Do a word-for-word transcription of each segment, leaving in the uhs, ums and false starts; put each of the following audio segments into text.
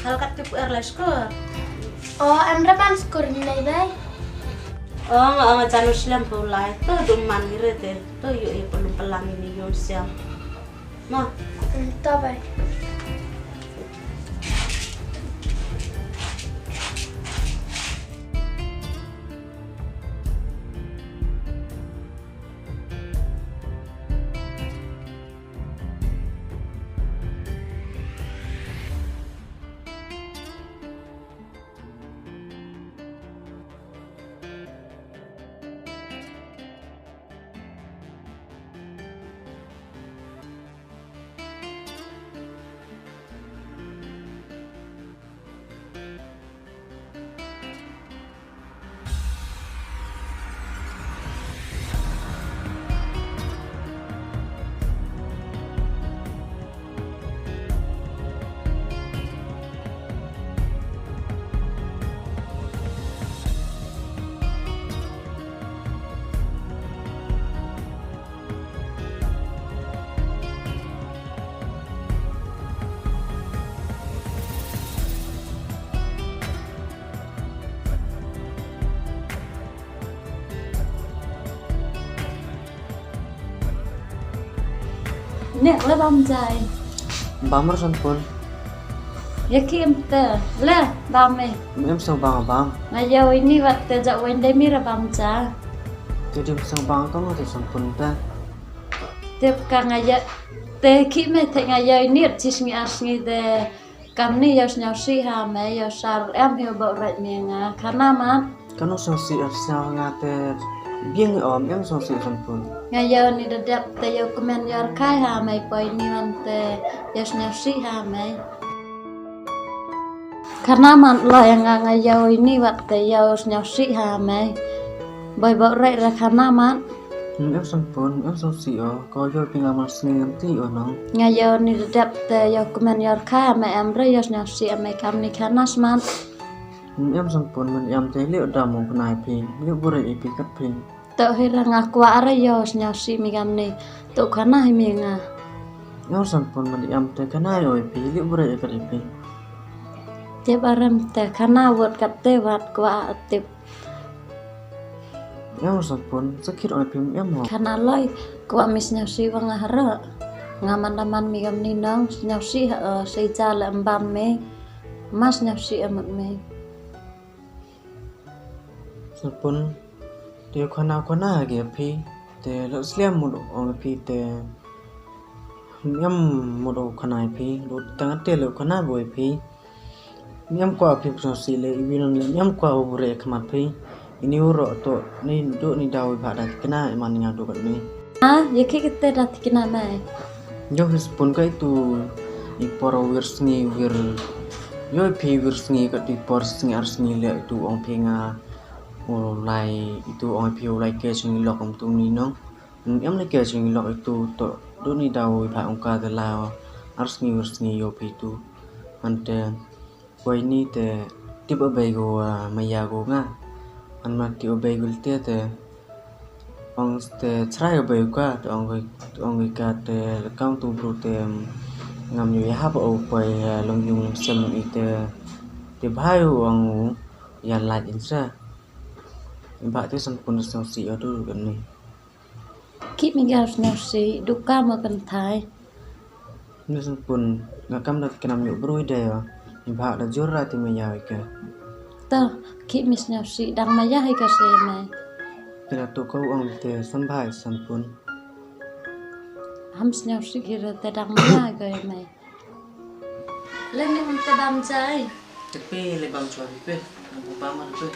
Kat tu er lai skur. O, em ra ban skur ni nai bai. O, nga, nga chanu slem pu lai. Tu dum man ni re te. Tu yu i pelum pelang ini yun siam. Ma. Hmm, ta bai. Nek le bam jai. Bam ra Sanpun. Ya ki em te le bam me. Em song bam bam. Nga yau ini wat te jak wen de mi ra bam ja. Te dim song bam kong te Sanpun te. Tip ka nga ya te ki me te nga yau ini at cis ngi as ngi de. Kam ni yau sniaw si ha me yau sar em hiu bau rai me nga kana mat. Kanu sniaw si ar sniaw nga te bieng om em sniaw si Sanpun. Nga yau ni dedep te yau kemen yau kai ha me poi ni wan te yau sniaw si ha me. Kana mat lo yang nga nga yau ini wat te yau sniaw si ha me. Boi bau rai ra kana mat. Hmm, em Sanpun, em sniaw si o, ko yau ping amal sniaw ti o nong. Nga yau ni dedep te yau kemen yau kai me em re yau sniaw si me kam ni kana smat. Hmm, em Sanpun, men em te liu dam ong kenai ping, liu bure ipi kat ping. Tok hira nga kwa ara yau sniaw si mi kam ni, tok kana hi mi nga. Em Sanpun, men em te kana yau ipi, liu bure ikat ipi. Tip arem te kana wot kat te wat kwa tip. Em Sanpun, sakit ong pim em ho. Kana loi, kwah mi sniaw si wa nga hara. Nga man da man mi gam ni nong, sniaw si ha, eh, si ja le embam me. Ma sniaw si emut me. Sanpun, te khana khana ha ge phi, te lo sliam mut ong phi te. Em mut ong khana phi, lo tang te lo khana boi phi. Niam kwa phi psong si le iwi nong le niam kwa u bure khmat phi. Ini uro to ni do ni daw ba da tikna iman nga do ni. Ha, ye ki kete da tikna mai. Yo his pun kai tu i por wir sngi wir. Yo phi wir sngi ka tu i por sngi ar sngi le tu ong phi nga. U lai itu ong phi u lai ke sngi lok om tu ni nong. Em le ke sngi lok itu to do ni daw i ba ong ka de la ar sngi wir sngi yo phi tu. Ante Poi ni te tip o bei go, ah, maya go nga. An ma tip o bei go te te ong te chrai o bei ka te ong, ong ka te kam tu bru te, mm, ngam yu ya hap o poi, ah, long yung long sem i te te bhai o ong ya lait in sa. Ba te Sanpun song si o du kan ni. Ki mi gar sniaw si duka ma kan thai. Ni Sanpun nga kam da tikna mi brui de yo. Ni ba da jur ra ti mi ya ke. Ta ki mi sniaw si dang ma ya ka se mai. Kila tu ko ong te san bai Sanpun. Ham sniaw si kira te dang ma ya ka mai. Leng ni te bam jai. Te pe le bam jai pe. Bam ma pe.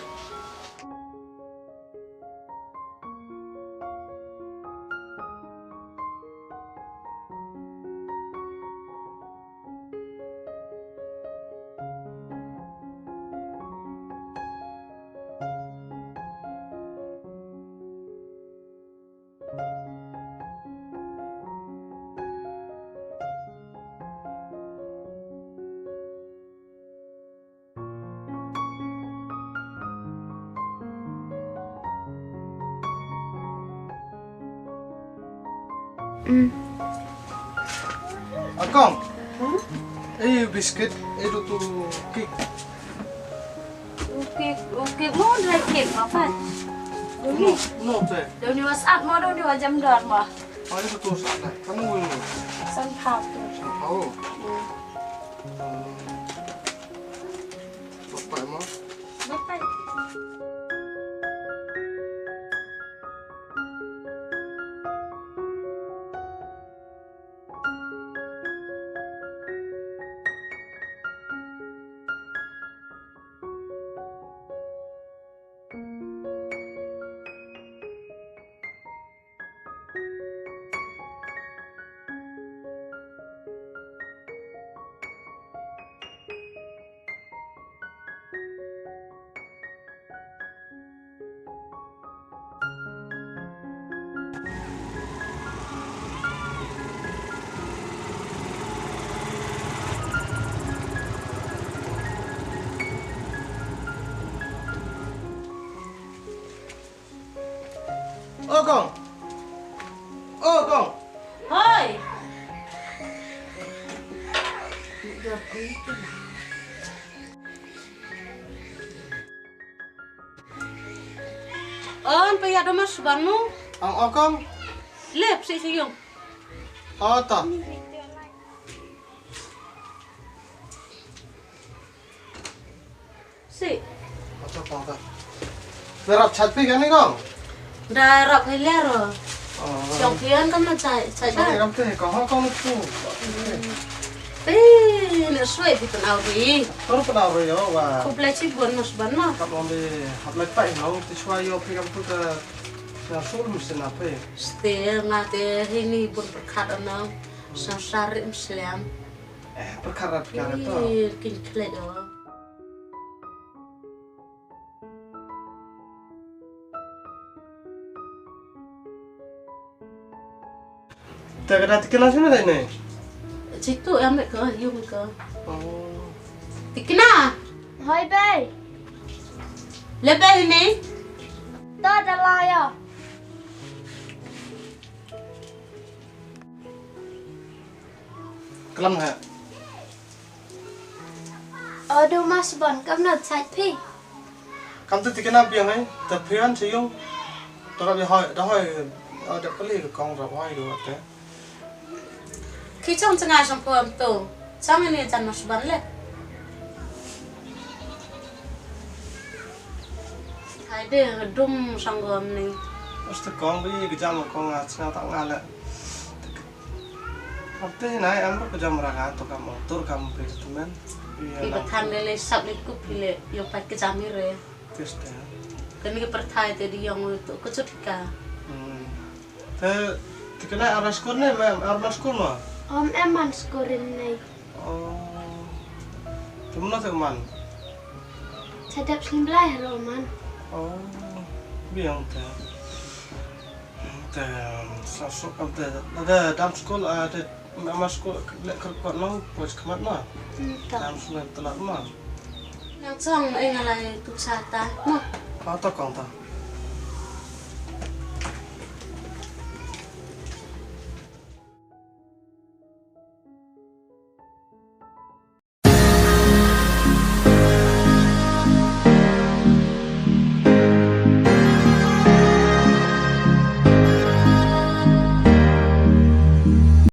Akong. Ei, biscuit, ei, tu, tu, cake. Cake, cake, mo dra cake, papa. Doni. No, no, te. Doni was up, mo doni was jam dor, mo. Ai, tu, tu, sa, na. Kan mo. San phau tu. San phau. Hmm. Hmm. Bapak, mo. Bapak. O kong. O kong. Hoi. On pa ya domas banu. Ang o kong. Lep si siyong. O ta. Si. Acha kong ta. Darap chat pi kan ni kong? Darap hai lero. Oh. Siang pian kan na chai chai. Sorry, da. Kam te kong ha kong tu. Te na suai pi tan au ri. Kong pan au ri yo wa. Ku plai chi bon mas ban ma. Kap long de hap lai pai no ti suai yo pi kam tu ka na sul musin apa. Ste nga te hini bon perkat anang. Sangsar im sliam. Eh, perkara perkara to. Ih, kin khlek oh. Te ka da tikna sini dai ne? Chitu ya me ka yung ka. Oh. Tikna. Hoi bai. Le bai ni. Ta da la ya. Klam ha. Odu mas bon kam na chai phi. Kam tu tikna biang hai, ta phian se yung. Ta rap ya hoi, da hoi, da pali ka kong rap hoi do te. Ki chong changa sang pom tu. Chang ni chan mas bon le. Hai de dum sang gom ni. Oste kong bi ka jam kong a changa ta nga le. Ap te nai am ro ka jam ra ka to kam tur kam pe tu men. Ki ba than le le sap le kup le yo pat ka jam re. Tis te. Kan ki perthai te di yong tu ka chut ka. Hmm. Te te kana ar skul ne ma ar skul ma. Om em man skul ne. Oh. Te mano te man. Chadap slim blai haro man. Oh. Biang te. Te sa so kam te da dam skul a te ma skul le kar ko no pos kmat ma. Hmm, ta. Dam skul te la ma. Nang chong ai ngalai tu sa ta ma. Ka ta kong ta.